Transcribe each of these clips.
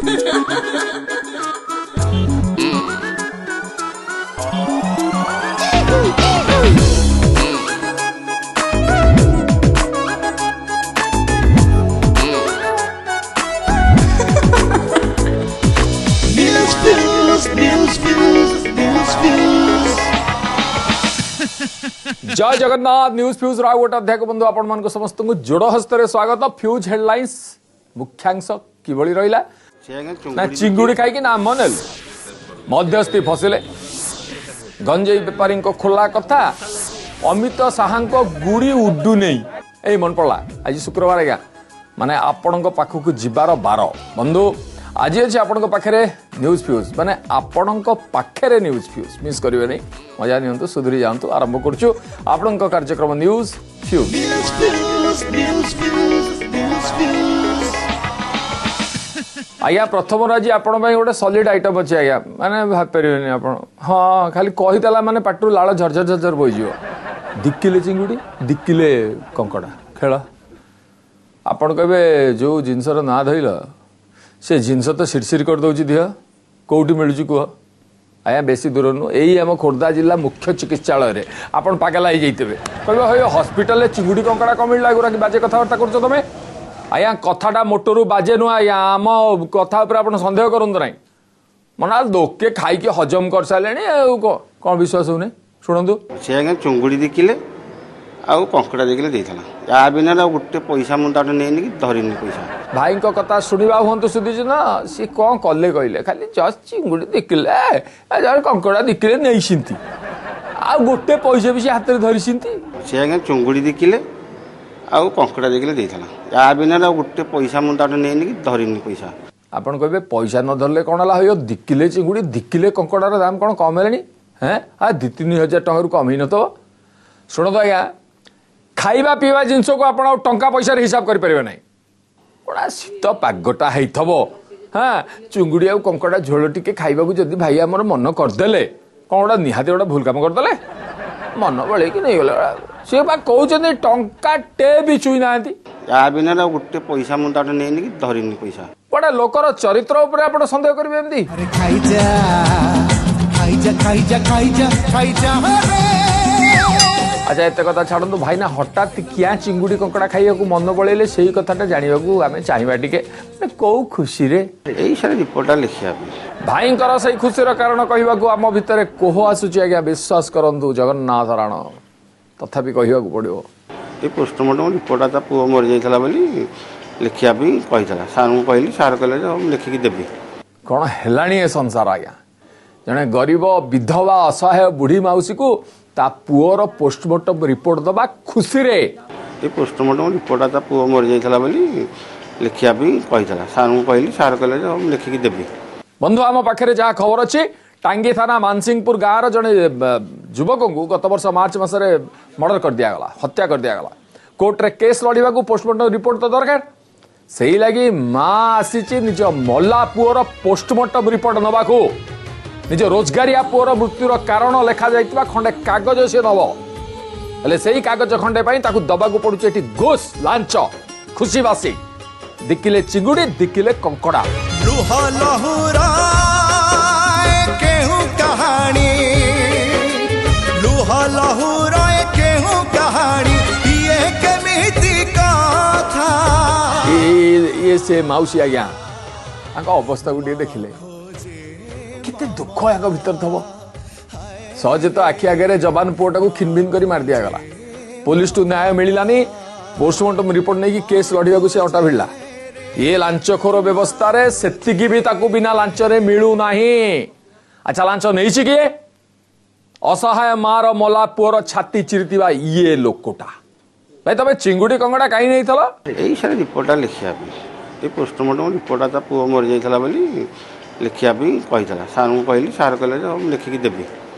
ଜୟ Jagannath. News fuse ଆଉ ଗୋଟେ ଅଧ୍ୟାୟ ବନ୍ଧୁ, ଆପଣମାନଙ୍କୁ ସମସ୍ତଙ୍କୁ ଯୋଡ଼ ହସ୍ତରେ ସ୍ୱାଗତ। ଫ୍ୟୁଜ୍ ହେଡଲାଇନ୍ସ ମୁଖ୍ୟାଂଶ କିଭଳି ରହିଲା ନା, ଚିଙ୍ଗୁଡ଼ି ଖାଇକି ନାମ ନେଲେ, ମଧ୍ୟସ୍ଥି ଫସିଲେ, ଗଞ୍ଜେଇ ବେପାରୀଙ୍କ ଖୋଲା କଥା, ଅମିତ ଶାହାଙ୍କ ଗୁଡ଼ି ଉଡୁ ନେଇ। ଏଇ ମନେ ପଡ଼ିଲା, ଆଜି ଶୁକ୍ରବାର ଆଜ୍ଞା, ମାନେ ଆପଣଙ୍କ ପାଖକୁ ଯିବାର ବାର। ବନ୍ଧୁ, ଆଜି ଅଛି ଆପଣଙ୍କ ପାଖରେ ନ୍ୟୁଜ୍ ଫ୍ୟୁଜ୍, ମାନେ ଆପଣଙ୍କ ପାଖରେ ନ୍ୟୁଜ୍ ଫ୍ୟୁଜ୍। ମିସ୍ କରିବେନି, ମଜା ନିଅନ୍ତୁ, ସୁଧୁରି ଯାଆନ୍ତୁ। ଆରମ୍ଭ କରୁଛୁ ଆପଣଙ୍କ କାର୍ଯ୍ୟକ୍ରମ ନ୍ୟୁଜ୍ ଫ୍ୟୁଜ୍। ଆଜ୍ଞା, ପ୍ରଥମରୁ ଆଜି ଆପଣଙ୍କ ପାଇଁ ଗୋଟେ ସଲିଡ୍ ଆଇଟମ୍ ଅଛି ଆଜ୍ଞା, ମାନେ ଭାବିପାରିବେନି ଆପଣ। ହଁ, ଖାଲି କହିଦେଲା ମାନେ ପାଟିରୁ ଲାଳ ଝରଝର ଝରଝର ବୋହିଯିବ। ଦିକିଲେ ଚିଙ୍ଗୁଡ଼ି, ଦିକିଲେ କଙ୍କଡ଼ା ଖେଳ। ଆପଣ କହିବେ, ଯୋଉ ଜିନିଷର ନାଁ ଧଇଲ ସେ ଜିନିଷ ତ ସିରସିର କରିଦେଉଛି ଦିହ, କୋଉଠି ମିଳୁଛି କୁହ? ଆଜ୍ଞା, ବେଶୀ ଦୂର ନୁହଁ, ଏଇ ଆମ ଖୋର୍ଦ୍ଧା ଜିଲ୍ଲା ମୁଖ୍ୟ ଚିକିତ୍ସାଳୟରେ। ଆପଣ ପାଗଲା ହେଇଯାଇଥିବେ, କହିବେ ହଇ ହସ୍ପିଟାଲରେ ଚିଙ୍ଗୁଡ଼ି କଙ୍କଡ଼ା କଣ ମିଳିଲା, ଏଗୁଡ଼ା କି ବାଜେ କଥାବାର୍ତ୍ତା କରୁଛ ତମେ? ଆଜ୍ଞା, କଥାଟା ମୋଟରୁ ବାଜେ ନୁହଁ ଆଜ୍ଞା, ଆମ କଥା ଉପରେ ଆପଣ ସନ୍ଦେହ କରନ୍ତୁ ନାହିଁ। ମନା ଲୋକେ ଖାଇକି ହଜମ କରିସାରିଲେଣି, ଆଉ କ'ଣ ବିଶ୍ୱାସ ହଉନି, ଶୁଣନ୍ତୁ। ସେ ଆଜ୍ଞା ଚୁଙ୍ଗୁଡ଼ି ବିକିଲେ ଆଉ କଙ୍କଡ଼ା ବିକିଲେ ଦେଇଥିଲା। ୟା ବିନାରେ ଆଉ ଗୋଟେ ପଇସା ମୁଁ ତାଠୁ ନେଇନି କି ଧରିନି ପଇସା। ଭାଇଙ୍କ କଥା ଶୁଣିବା ହୁଅନ୍ତୁ ସୁଧିଛି ନା, ସିଏ କ'ଣ କଲେ କହିଲେ, ଖାଲି ଜଷ୍ଟ ଚିଙ୍ଗୁଡ଼ି ବିକିଲେ, କଙ୍କଡ଼ା ବିକିଲେ ନେଇଛନ୍ତି, ଆଉ ଗୋଟେ ପଇସା ବି ସେ ହାତରେ ଧରିଛନ୍ତି। ସେ ଆଜ୍ଞା ଚୁଙ୍ଗୁଡ଼ି ବିକିଲେ ଆଉ କଙ୍କଡ଼ା ବିକିଲେ ଦେଇଥିଲା। ୟା ବିନାରେ ଆଉ ଗୋଟେ ପଇସା ମୁଁ ତାଠୁ ନେଇନି କି ଧରିନି ପଇସା। ଆପଣ କହିବେ ପଇସା ନ ଧରିଲେ କ'ଣ ହେଲା? ହେଇବ ଦିକିଲେ ଚିଙ୍ଗୁଡ଼ି ଦିକିଲେ କଙ୍କଡ଼ାର ଦାମ କ'ଣ କମ୍ ହେଲାଣି? ହେଁ, ଆ 2-3 ହଜାର ଟଙ୍କାରୁ କମ୍ ହେଇନଥିବ। ଶୁଣନ୍ତୁ ଆଜ୍ଞା, ଖାଇବା ପିଇବା ଜିନିଷକୁ ଆପଣ ଆଉ ଟଙ୍କା ପଇସାରେ ହିସାବ କରିପାରିବେ ନାହିଁ। କ'ଣ ଶୀତ ପାଗଟା ହେଇଥିବ, ହଁ, ଚୁଙ୍ଗୁଡ଼ି ଆଉ କଙ୍କଡ଼ା ଝୋଳ ଟିକେ ଖାଇବାକୁ ଯଦି ଭାଇ ଆମର ମନ କରିଦେଲେ, କ'ଣ ଗୋଟେ ନିହାତି ଗୋଟେ ଭୁଲ କାମ କରିଦେଲେ? ମନ ବଳେଇକି ନେଇଗଲେ। ସିଏ ବା କହୁଛନ୍ତି ଟଙ୍କା ଟେ ବି ଛୁଇଁ ନାହାନ୍ତି। ୟା ବିନାରେ ଆଉ ଗୋଟେ ପଇସା ମୁଁ ତାଠୁ ନେଇନି କି ଧରିନି ପଇସା। ଗୋଟେ ଲୋକର ଚରିତ୍ର ଉପରେ ଆପଣ ସନ୍ଦେହ କରିବେ ଏମିତି? ଖାଇଯା ଖାଇଯା ଖାଇଯା ଖାଇଯା ଖାଇଯା। ଆଚ୍ଛା, ଏତେ କଥା ଛାଡ଼ନ୍ତୁ ଭାଇନା, ହଠାତ୍ କିଆ ଚିଙ୍ଗୁଡ଼ି କଙ୍କଡ଼ା ଖାଇବାକୁ ମନ ବଳେଇଲେ, ସେଇ କଥାଟା ଜାଣିବାକୁ ଆମେ ଚାହିଁବା ଟିକେ, ମାନେ କୋଉ ଖୁସିରେ? ଏଇ ସାର୍ ରିପୋର୍ଟଟା ଲେଖିବା ପାଇଁ। ଭାଇଙ୍କର ସେଇ ଖୁସିର କାରଣ କହିବାକୁ ଆମ ଭିତରେ କୋହ ଆସୁଛି ଆଜ୍ଞା, ବିଶ୍ୱାସ କରନ୍ତୁ ଜଗନ୍ନାଥ ରାଣ, ତଥାପି କହିବାକୁ ପଡ଼ିବ। ଏ ପୋଷ୍ଟମର୍ଟମ ରିପୋର୍ଟଟା ତା ପୁଅ ମରିଯାଇଥିଲା ବୋଲି ଲେଖିବା ପାଇଁ କହିଥିଲା। ସାର୍ଙ୍କୁ କହିଲି, ସାର୍ କହିଲେ ଯେ ମୁଁ ଲେଖିକି ଦେବି। କ'ଣ ହେଲାଣି ଏ ସଂସାର ଆଜ୍ଞା? ଜଣେ ଗରିବ ବିଧବା ଅସହାୟ ବୁଢ଼ୀ ମାଉସୀକୁ ତା ପୁଅର ପୋଷ୍ଟମର୍ଟମ ରିପୋର୍ଟ ଦେବା ଖୁସିରେ। ଏ ପୋଷ୍ଟମର୍ଟମ ରିପୋର୍ଟଟା ତା ପୁଅ ମରିଯାଇଥିଲା ବୋଲି ଲେଖିବା ପାଇଁ କହିଥିଲା। ସାର୍ଙ୍କୁ କହିଲି, ସାର୍ କହିଲେ ଯେ ମୁଁ ଲେଖିକି ଦେବି। ବନ୍ଧୁ, ଆମ ପାଖରେ ଯାହା ଖବର ଅଛି, ଟାଙ୍ଗୀ ଥାନା ମାନସିଂହପୁର ଗାଁର ଜଣେ ଯୁବକଙ୍କୁ ଗତ ବର୍ଷ ମାର୍ଚ୍ଚ ମାସରେ ମର୍ଡର କରିଦିଆଗଲା, ହତ୍ୟା କରିଦିଆଗଲା। କୋର୍ଟରେ କେସ୍ ଲଢ଼ିବାକୁ ପୋଷ୍ଟମର୍ଟମ ରିପୋର୍ଟ ତ ଦରକାର। ସେଇ ଲାଗି ମା ଆସିଛି ନିଜ ମଲା ପୁଅର ପୋଷ୍ଟମର୍ଟମ ରିପୋର୍ଟ ନେବାକୁ। ନିଜ ରୋଜଗାରିଆ ପୁଅର ମୃତ୍ୟୁର କାରଣ ଲେଖାଯାଇଥିବା ଖଣ୍ଡେ କାଗଜ ସିଏ ନେବ, ହେଲେ ସେଇ କାଗଜ ଖଣ୍ଡେ ପାଇଁ ତାକୁ ଦବାକୁ ପଡୁଛି ଏଠି ଘୁଷ, ଲାଞ୍ଚ। ଖୁସିବାସି ଦିକିଲେ ଚିଙ୍ଗୁଡ଼ି, ଦିକିଲେ କଙ୍କଡ଼ା। ଲୁହ ଲହୁର କେଉଁ କାହାଣୀ, ଲୁହ ଲହୁର କେଉଁ କାହାଣୀ, ଇଏ କେମିତି କଥା? ଇଏ ସେ ମାଉସୀ ଆଜ୍ଞା, ତାଙ୍କ ଅବସ୍ଥାକୁ ଟିକେ ଦେଖିଲେ କେତେ ଦୁଃଖ ୟାଙ୍କ ଭିତରେ ଥବ। ସହଜେ ତ ଆଖି ଆଗରେ ଯବାନ ପୁଅଟାକୁ ଖିନଭିନ କରି ମାରି ଦିଆଗଲା, ପୋଲିସଠୁ ନ୍ୟାୟ ମିଳିଲାନି, ପୋଷ୍ଟମର୍ଟମ ରିପୋର୍ଟ ନେଇକି କେସ୍ ଲଢ଼ିବାକୁ ସେ ଅଣ୍ଟା ଭିଡ଼ିଲା। ଇଏ ଲାଞ୍ଚଖୋର ବ୍ୟବସ୍ଥାରେ ସେତିକି ବି ତାକୁ ବିନା ଲାଞ୍ଚରେ ମିଳୁନାହିଁ। ଆଚ୍ଛା, ଲାଞ୍ଚ ନେଇଛି କିଏ? ଅସହାୟ ମାର ମଲା ପୁଅର ଛାତି ଚିରିଥିବା ଇଏ ଲୋକଟା। ଭାଇ, ତମେ ଚିଙ୍ଗୁଡ଼ି କଙ୍କଡ଼ା କାହିଁ ନେଇଥିଲ? ଏଇ ସାର୍ ରିପୋର୍ଟଟା ଲେଖିବା ପାଇଁ। ଏ ପୋଷ୍ଟମର୍ଟମ ରିପୋର୍ଟଟା ତା ପୁଅ ମରିଯାଇଥିଲା ବୋଲି ଲେଖିବା ପାଇଁ କହିଥିଲା। ସାର୍ଙ୍କୁ କହିଲି, ସାର୍ କହିଲେ ଯେ ମୁଁ ଲେଖିକି ଦେବି।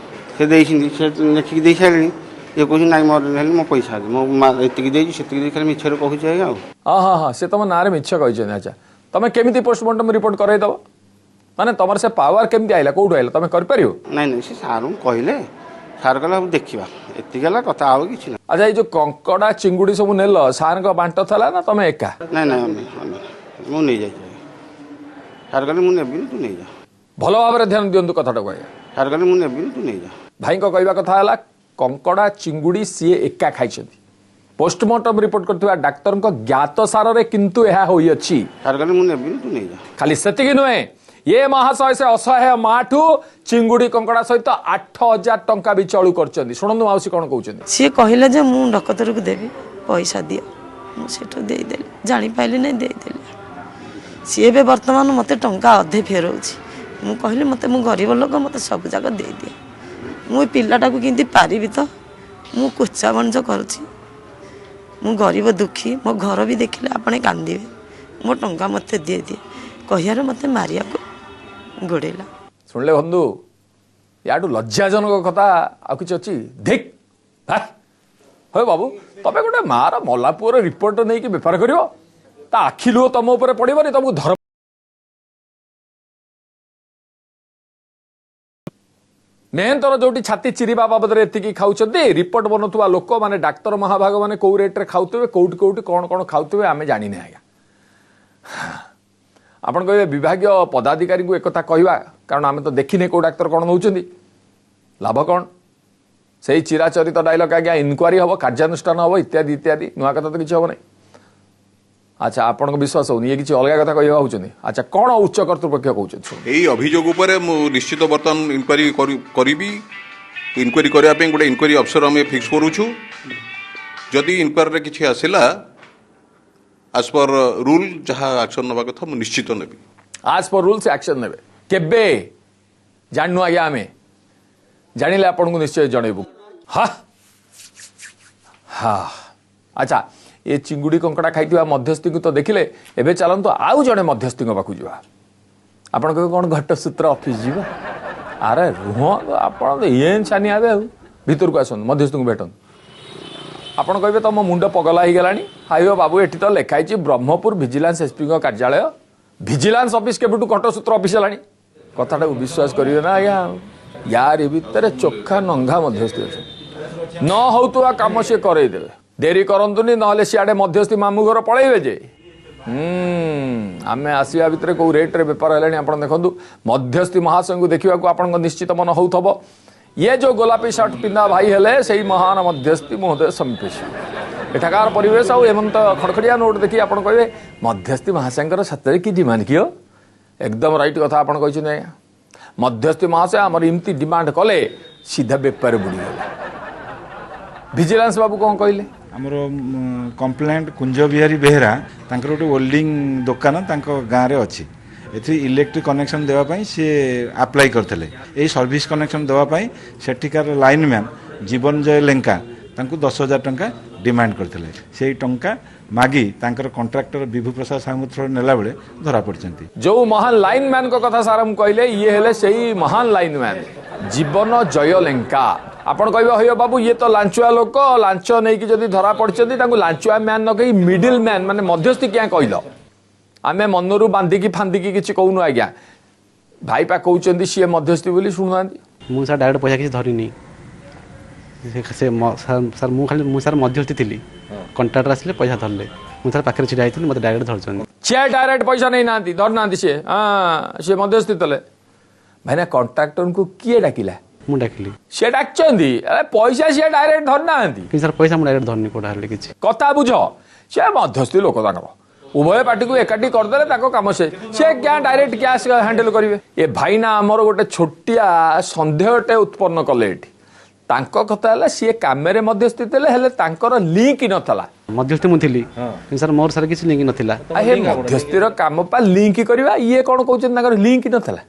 ସେ ଦେଇଛନ୍ତି, ସେ ଲେଖିକି ଦେଇ ସାରିଲେଣି। ଇଏ କହୁଛି ନାଇଁ, ମୋର ହେଲେ ମୋ ପଇସା ଅଛି, ମୋ ମା ଏତିକି ଦେଇଛି ସେତିକି ଦେଇ, ଖାଲି ମିଛରେ କହୁଛି ଆଜ୍ଞା। ଆଉ ହଁ ହଁ, ସେ ତମ ନାଁରେ ମିଛ କହିଛନ୍ତି। ଆଚ୍ଛା, ତମେ କେମିତି ପୋଷ୍ଟମର୍ଟମ ରିପୋର୍ଟ କରାଇଦବ? ମାନେ ତମର ସେ ପାୱାର କେମିତି ଆଇଲା, କୋଉଠୁ ଆଇଲା? ତମେ କରିପାରିବ? ନାଇଁ ନାଇଁ, ସେ ସାର୍ଙ୍କୁ କହିଲେ, ସାର୍ କହିଲେ ହଉ ଦେଖିବା। ଏତିକି ହେଲା କଥା, ଆଉ କିଛି ନାହିଁ। ଆଚ୍ଛା, ଏଇ ଯୋଉ କଙ୍କଡ଼ା ଚିଙ୍ଗୁଡ଼ି ସବୁ ନେଲ, ସାର୍ଙ୍କ ବାଣ୍ଟ ଥିଲା ନା ତମେ ଏକା? ନାଇଁ ନାଇଁ, ଆମେ ମୁଁ ନେଇଯାଇଛି। ସାର୍ କହିଲେ ମୁଁ ନେବିନି, ତୁ ନେଇଯା। ଭଲ ଭାବରେ ଧ୍ୟାନ ଦିଅନ୍ତୁ କଥାଟାକୁ ଆଜ୍ଞା। ସାର୍ କହିଲେ ମୁଁ ନେବିନି, ତୁ ନେଇଯା। ଭାଇଙ୍କ କହିବା କଥା ହେଲା କଙ୍କଡ଼ା ଚିଙ୍ଗୁଡ଼ି ସିଏ ଏକା ଖାଇଛନ୍ତି। ପୋଷ୍ଟମର୍ଟମ ରିପୋର୍ଟ କରିଥିବା ଡାକ୍ତରଙ୍କ ଜ୍ଞାତ ସାରରେ କିନ୍ତୁ ଏହା ହୋଇଅଛି। ସାର୍ କହିଲେ ମୁଁ ନେବିନି, ତୁ ନେଇଯା। ଖାଲି ସେତିକି ନୁହେଁ, ଏ ମହାଶୟ ସେ ଅସହାୟ ମାଠୁ ଚିଙ୍ଗୁଡ଼ି କଙ୍କଡ଼ା ସହିତ 8000 ଟଙ୍କା ବି ଚଳୁ କରିଛନ୍ତି। ଶୁଣନ୍ତୁ ମାଉସୀ କ'ଣ କହୁଛନ୍ତି। ସିଏ କହିଲେ ଯେ ମୁଁ ଡାକ୍ତରକୁ ଦେବି, ପଇସା ଦିଅ। ମୁଁ ସେଠୁ ଦେଇଦେଲି, ଜାଣିପାରିଲି ନାହିଁ, ଦେଇଦେଲି। ସିଏ ଏବେ ବର୍ତ୍ତମାନ ମୋତେ ଟଙ୍କା ଅଧେ ଫେରଉଛି। ମୁଁ କହିଲି ମୋତେ, ମୁଁ ଗରିବ ଲୋକ, ମୋତେ ସବୁ ଯାକ ଦେଇଦିଅ। ମୁଁ ଏ ପିଲାଟାକୁ କେମିତି ପାରିବି ତ, ମୁଁ କୋଚା ବଣିଜ କରୁଛି, ମୁଁ ଗରିବ ଦୁଃଖୀ, ମୋ ଘର ବି ଦେଖିଲେ ଆପଣ କାନ୍ଦିବେ, ମୋ ଟଙ୍କା ମୋତେ ଦେଇଦିଏ କହିବାରୁ ମୋତେ ମାରିବାକୁ ଗୋଡ଼େଇଲା। ଶୁଣିଲେ ବନ୍ଧୁ, ୟାଠୁ ଲଜ୍ଜାଜନକ କଥା ଆଉ କିଛି ଅଛି? ଧିକ୍। ହେ ବାବୁ, ତମେ ଗୋଟେ ମାର ମଲା ପୁଅର ରିପୋର୍ଟ ନେଇକି ବେପାର କରିବ, ତା ଆଖି ଲୁହ ତମ ଉପରେ ପଡ଼ିବନି, ତମକୁ ଧର୍ମ ମେହନ୍ତର ଯୋଉଠି ଛାତି ଚିରିବା ବାବଦରେ ଏତିକି ଖାଉଛନ୍ତି, ରିପୋର୍ଟ ବନଉଥିବା ଲୋକ ମାନେ ଡାକ୍ତର ମହାଭାଗ ମାନେ କୋଉ ରେଟ୍ରେ ଖାଉଥିବେ, କୋଉଠି କୋଉଠି କ'ଣ କ'ଣ ଖାଉଥିବେ ଆମେ ଜାଣିନେ ଆଜ୍ଞା। ଆପଣ କହିବେ ବିଭାଗୀୟ ପଦାଧିକାରୀଙ୍କୁ ଏକଥା କହିବା, କାରଣ ଆମେ ତ ଦେଖିନେ କୋଉ ଡାକ୍ତର କ'ଣ ନେଉଛନ୍ତି, ଲାଭ କ'ଣ? ସେଇ ଚିରାଚରିତ ଡାଇଲଗ ଆଜ୍ଞା, ଇନକ୍ୱାରି ହବ, କାର୍ଯ୍ୟାନୁଷ୍ଠାନ ହବ, ଇତ୍ୟାଦି ଇତ୍ୟାଦି। ନୂଆ କଥା ତ କିଛି ହବ ନାହିଁ। ଆଚ୍ଛା, ଆପଣଙ୍କ ବିଶ୍ୱାସ ହଉନି, ଇଏ କିଛି ଅଲଗା କଥା କହିବା ଭାବୁଛନ୍ତି। ଆଚ୍ଛା, କ'ଣ ଉଚ୍ଚ କର୍ତ୍ତୃପକ୍ଷ କହୁଛନ୍ତି? ଏଇ ଅଭିଯୋଗ ଉପରେ ମୁଁ ନିଶ୍ଚିତ ବର୍ତ୍ତମାନ ଇନକ୍ୱାରି କରିବି। ଇନକ୍ୱାରି କରିବା ପାଇଁ ଗୋଟେ ଇନକ୍ୱାରି ଅଫିସର ଆମେ ଫିକ୍ସ କରୁଛୁ। ଯଦି ଇନକ୍ୱାରିରେ କିଛି ଆସିଲା ଆଜ୍ ପର୍ ରୁଲ୍ ଯାହା ଆକ୍ସନ୍ ନେବା କଥା ମୁଁ ନିଶ୍ଚିତ ନେବି। ଆଜ୍ ପର୍ ରୁଲ୍ ସେ ଆକ୍ସନ୍ ନେବେ, କେବେ ଜାଣିନୁ ଆଜ୍ଞା, ଆମେ ଜାଣିଲେ ଆପଣଙ୍କୁ ନିଶ୍ଚୟ ଜଣେଇବୁ। ହଁ ହଁ, ଆଚ୍ଛା, ଏ ଚିଙ୍ଗୁଡ଼ି କଙ୍କଡ଼ା ଖାଇଥିବା ମଧ୍ୟସ୍ଥିଙ୍କୁ ତ ଦେଖିଲେ, ଏବେ ଚାଲନ୍ତୁ ଆଉ ଜଣେ ମଧ୍ୟସ୍ଥିଙ୍କ ପାଖକୁ ଯିବା। ଆପଣ କହିବେ କ'ଣ ଘଟସୂତ୍ର ଅଫିସ ଯିବା? ଆରେ ରୁହ, ଆପଣ ତ ଇଏ ଛାନିଆ ହେବେ। ଆଉ ଭିତରକୁ ଆସନ୍ତୁ, ମଧ୍ୟସ୍ଥିଙ୍କୁ ଭେଟନ୍ତୁ। ଆପଣ କହିବେ ତମ ମୁଣ୍ଡ ପଗଲା ହେଇଗଲାଣି। ହାଇବ ବାବୁ, ଏଠି ତ ଲେଖା ହେଇଛି ବ୍ରହ୍ମପୁର ଭିଜିଲାନ୍ସ ଏସ୍ପିଙ୍କ କାର୍ଯ୍ୟାଳୟ। ଭିଜିଲାନ୍ସ ଅଫିସ କେବେଠୁ ଘଟସୂତ୍ର ଅଫିସ ହେଲାଣି? କଥାଟାକୁ ବିଶ୍ୱାସ କରିବେ ନା ଆଜ୍ଞା, ୟାରି ଭିତରେ ଚୋଖା ନଙ୍ଘା ମଧ୍ୟସ୍ଥି ଅଛନ୍ତି। ନ ହଉଥିବା କାମ ସିଏ କରେଇଦେବେ। ଡେରି କରନ୍ତୁନି, ନହେଲେ ସିଆଡ଼େ ମଧ୍ୟସ୍ଥି ମାମୁଁ ଘର ପଳେଇବେ ଯେ। ଆମେ ଆସିବା ଭିତରେ କୋଉ ରେଟ୍ରେ ବେପାର ହେଲାଣି ଆପଣ ଦେଖନ୍ତୁ। ମଧ୍ୟସ୍ଥି ମହାଶୟଙ୍କୁ ଦେଖିବାକୁ ଆପଣଙ୍କ ନିଶ୍ଚିତ ମନ ହଉଥିବ। ଇଏ ଯୋଉ ଗୋଲାପୀ ସାର୍ଟ ପିନ୍ଧା ଭାଇ ହେଲେ ସେଇ ମହାନ ମଧ୍ୟସ୍ଥି ମହୋଦୟ ସମୀପେଶ। ଏଠାକାର ପରିବେଶ ଆଉ ଏମନ୍ତ ଖଡ଼ଖଡ଼ିଆ ନୋଟ୍ ଦେଖି ଆପଣ କହିବେ ମଧ୍ୟସ୍ଥି ମହାଶୟଙ୍କର ସତରେ କି ଡିମାଣ୍ଡ କିଓ? ଏକଦମ ରାଇଟ୍ କଥା ଆପଣ କହିଛନ୍ତି ଆଜ୍ଞା। ମଧ୍ୟସ୍ଥି ମହାଶୟ ଆମର ଏମିତି ଡିମାଣ୍ଡ କଲେ ସିଧା ବେପାର ବୁଡ଼ିଗଲା। ଭିଜିଲାନ୍ସ ବାବୁ କ'ଣ କହିଲେ? ଆମର କମ୍ପ୍ଲେଣ୍ଟ କୁଞ୍ଜ ବିହାରୀ ବେହେରା, ତାଙ୍କର ଗୋଟେ ୱେଲ୍ଡିଂ ଦୋକାନ ତାଙ୍କ ଗାଁରେ ଅଛି। ଏଥିରେ ଇଲେକ୍ଟ୍ରିକ୍ କନେକ୍ସନ୍ ଦେବା ପାଇଁ ସିଏ ଆପ୍ଲାଏ କରିଥିଲେ। ଏଇ ସର୍ଭିସ୍ କନେକ୍ସନ୍ ଦେବା ପାଇଁ ସେଠିକାର ଲାଇନମ୍ୟାନ୍ ଜୀବନଜୟ ଲେଙ୍କା ତାଙ୍କୁ 10,000 ଟଙ୍କା ଡିମାଣ୍ଡ କରିଥିଲେ। ସେଇ ଟଙ୍କା ମାଗି ତାଙ୍କର କଣ୍ଟ୍ରାକ୍ଟର ବିଭୁ ପ୍ରସାଦ ସାହୁଙ୍କ ଥ୍ରୋରେ ନେଲାବେଳେ ଧରା ପଡ଼ିଛନ୍ତି। ଯୋଉ ମହାନ ଲାଇନମ୍ୟାନଙ୍କ କଥା ସାର୍ ମୁଁ କହିଲେ, ଇଏ ହେଲେ ସେଇ ମହାନ ଲାଇନମ୍ୟାନ୍ ଜୀବନ ଜୟ ଲେଙ୍କା। ଆପଣ କହିବେ ହଇବ ବାବୁ, ଇଏ ତ ଲାଞ୍ଚୁଆ ଲୋକ, ଲାଞ୍ଚ ନେଇକି ଯଦି ଧରା ପଡ଼ିଛନ୍ତି ତାଙ୍କୁ ଲାଞ୍ଚୁଆ ମ୍ୟାନ୍ ନ କହି ମିଡିଲ ମ୍ୟାନ୍ ମାନେ ମଧ୍ୟସ୍ଥି କିଆଁ କହିଲ? ଆମେ ମନରୁ ବାନ୍ଧିକି ଫାନ୍ଦିକି କିଛି କହୁନୁ ଆଜ୍ଞା। ଭାଇ ପା କହୁଛନ୍ତି ସିଏ ମଧ୍ୟସ୍ଥି ବୋଲି, ଶୁଣୁନାହାନ୍ତି। ମୁଁ ସାର୍ ଡାଇରେକ୍ଟ ପଇସା କିଛି ଧରିନି। ସେ ସାର୍ ମୁଁ ଖାଲି ମୁଁ ସାର୍ ମଧ୍ୟସ୍ଥି ଥିଲି। କଣ୍ଟ୍ରାକ୍ଟର ଆସିଲେ ପଇସା ଧରିଲେ, ମୁଁ ସାର୍ ପାଖରେ ଛିଡ଼ା ହେଇଥିଲି, ମୋତେ ଡାଇରେକ୍ଟ ଧରିଛନ୍ତି। ସିଏ ଡାଇରେକ୍ଟ ପଇସା ନେଇନାହାନ୍ତି, ଧରିନାହାନ୍ତି ସିଏ। ହଁ, ସିଏ ମଧ୍ୟସ୍ଥି ଥିଲେ। ଭାଇନା, କଣ୍ଟ୍ରାକ୍ଟରଙ୍କୁ କିଏ ଡାକିଲା? ମୁଁ ଡାକିଲି। ସିଏ ଡାକିଛନ୍ତି, ପଇସା ସିଏ ଡାଇରେକ୍ଟ ଧରିନାହାନ୍ତି। କିନ୍ତୁ ସାର୍ ପଇସା ମୁଁ ଡାଇରେକ୍ଟ ଧରିନି କୋଉଟା ହେଲେ କିଛି। କଥା ବୁଝ, ସିଏ ମଧ୍ୟସ୍ଥି ଲୋକ, ତାଙ୍କର ଉଭୟ ପାର୍ଟିକୁ ଏକାଠି କରିଦେଲେ ତାଙ୍କ କାମ। ସେ ସିଏ କ୍ୟା ଡାଇରେକ୍ଟ କ୍ୟାସ୍ ହ୍ୟାଣ୍ଡେଲ କରିବେ? ଏ ଭାଇନା ଆମର ଗୋଟେ ଛୋଟିଆ ସନ୍ଦେହଟେ ଉତ୍ପନ୍ନ କଲେ ଏଠି। ତାଙ୍କ କଥା ହେଲା ସିଏ କାମରେ ମଧ୍ୟସ୍ଥି ଥିଲେ, ହେଲେ ତାଙ୍କର ଲିଙ୍କ ନଥିଲା। ମଧ୍ୟସ୍ଥି ମୁଁ ଥିଲି, କିନ୍ତୁ ସାର୍ ମୋର ସାର୍ କିଛି ଲିଙ୍କ ନଥିଲା। ହେ ମଧ୍ୟସ୍ଥିର କାମ ପା ଲିଙ୍କ କରିବା, ଇଏ କ'ଣ କହୁଛନ୍ତି ତାଙ୍କର ଲିଙ୍କ ନଥିଲା?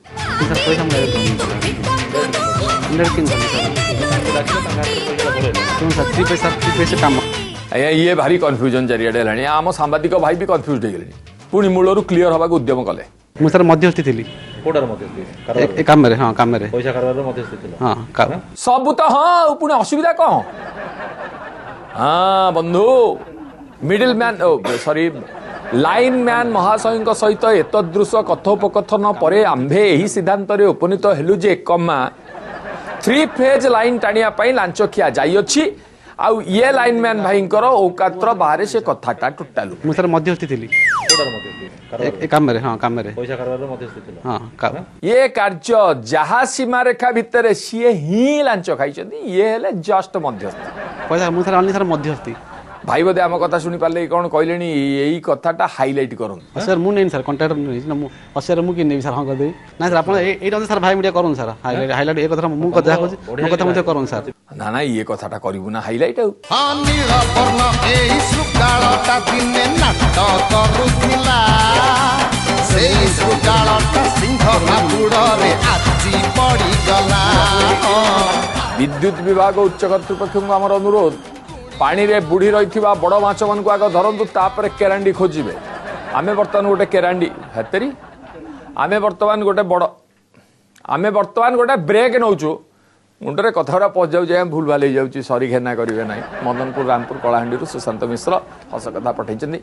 ସାର୍ ପଇସା ମୁଁ ଡାଇରେକ୍ଟ ଧରିନି। ସାର୍ କାମ ଆଜ୍ଞା, ଇଏ ଭାରି କନଫ୍ୟୁଜନ ଚାରିଆଡ଼େ ହେଲାଣି। ଆମ ସାମ୍ବାଦିକ ଭାଇ ବି କନଫ୍ୟୁଜ ହେଇଗଲେଣି, ପୁଣି ମୂଳରୁ କ୍ଲିୟର ହବାକୁ ଉଦ୍ୟମ କଲେ। ମୁଁ ସାର୍ ମଧ୍ୟସ୍ଥି ଥିଲି। କୋଉଟାର ମଧ୍ୟସ୍ଥି? କାମରେ। ହଁ, କାମରେ। ପଇସା କାରବାରର ମଧ୍ୟସ୍ଥି ଥିଲ? ହଁ। ସବୁ ତ ହଁ, ଆଉ ପୁଣି ଅସୁବିଧା କ'ଣ? ହଁ ବନ୍ଧୁ, middle man sorry line man ମହାଶୟଙ୍କ ସହିତ ଏତଦୃଶ କଥୋପକଥନ ପରେ ଆମ୍ଭେ ଏହି ସିଦ୍ଧାନ୍ତରେ ଉପନୀତ ହେଲୁ ଯେ କମା 3 ଫେଜ୍ ଲାଇନ୍ ଟାଣିବା ପାଇଁ ଲାଞ୍ଚ ଖିଆ ଯାଇଅଛି, ଆଉ ଇଏ ଲାଇନମ୍ୟାନ୍ ଭାଇଙ୍କର ଔକାତ୍ର ବାହାରେ ସେ କଥାଟା ଟୋଟାଲ। ମୁଁ ସାର୍ ମଧ୍ୟସ୍ଥି ଥିଲି। ଏ କାମରେ, ହଁ କାମରେ ପଇସା କାରବାରରେ ମଧ୍ୟସ୍ଥି ଥିଲ। ହଁ, ଇଏ କାର୍ଯ୍ୟ ଯାହା ସୀମାରେଖା ଭିତରେ ସିଏ ହିଁ ଲାଞ୍ଚ ଖାଇଛନ୍ତି, ଇଏ ହେଲେ ଜଷ୍ଟ ମଧ୍ୟସ୍ଥି। ପଇସା ମୁଁ ସାର୍ ଅନଲି ସାର୍ ମଧ୍ୟସ୍ଥି। ଭାଇ ବୋଧେ ଆମ କଥା ଶୁଣିପାରିଲେ କଣ କହିଲେଣି, ଏଇ କଥାଟା ହାଇଲାଇଟ୍ କରନ୍ତୁ। ସାର୍ ମୁଁ ନେଇନି ସାର୍, କଣ୍ଟ୍ରାକ୍ଟର ନେଇଛି ନା ମୁଁ। ସାର୍ ମୁଁ କି ନେବି ସାର୍? ହଁ କରିଦେବି। ନାଇଁ ସାର୍, ଆପଣ ଏଇଟା ସାର୍ ଭାଇ ମିଡ଼ିଆ କରନ୍ତୁ ସାର୍, ହାଇଲାଇଟ୍ ଏ କଥା। ମୁଁ ଯାହା କହୁଛି ମୋ କଥା ମଧ୍ୟ କରନ୍ତୁ ସାର୍। ନା ନା, ଇଏ କଥାଟା କରିବୁ ନା ହାଇଲାଇଟ୍। ଆଉ ହଁ, ନୀଳବର୍ଣ୍ଣ ଏଇ ଶୃଗାଳଟା ଦିନେ ନାଟ କରୁଥିଲା, ସେଇ ଶୃଗାଳଟା ସିଂହ ହାବୁଡ଼ରେ ଆଜି ପଡ଼ିଗଲା। ବିଦ୍ୟୁତ ବିଭାଗ ଉଚ୍ଚ କର୍ତ୍ତୃପକ୍ଷଙ୍କୁ ଆମର ଅନୁରୋଧ, ପାଣିରେ ବୁଢ଼ି ରହିଥିବା ବଡ଼ ମାଛମାନଙ୍କୁ ଆଗ ଧରନ୍ତୁ, ତାପରେ କେରାଣ୍ଡି ଖୋଜିବେ। ଆମେ ବର୍ତ୍ତମାନ ଗୋଟେ କେରାଣ୍ଡି ହେତେରି, ଆମେ ବର୍ତ୍ତମାନ ଗୋଟେ ବଡ଼, ଆମେ ବର୍ତ୍ତମାନ ଗୋଟେ ବ୍ରେକ୍ ନେଉଛୁ। ମୁଣ୍ଡରେ କଥା ଗୁଡ଼ା ପଶିଯାଉଛି ଆଜ୍ଞା, ଭୁଲ ଭାଲ ହେଇଯାଉଛି, ସରି ଘେନା କରିବେ ନାହିଁ। ମଦନପୁର ରାମପୁର କଳାହାଣ୍ଡିରୁ ସୁଶାନ୍ତ ମିଶ୍ର ହସ କଥା ପଠେଇଛନ୍ତି।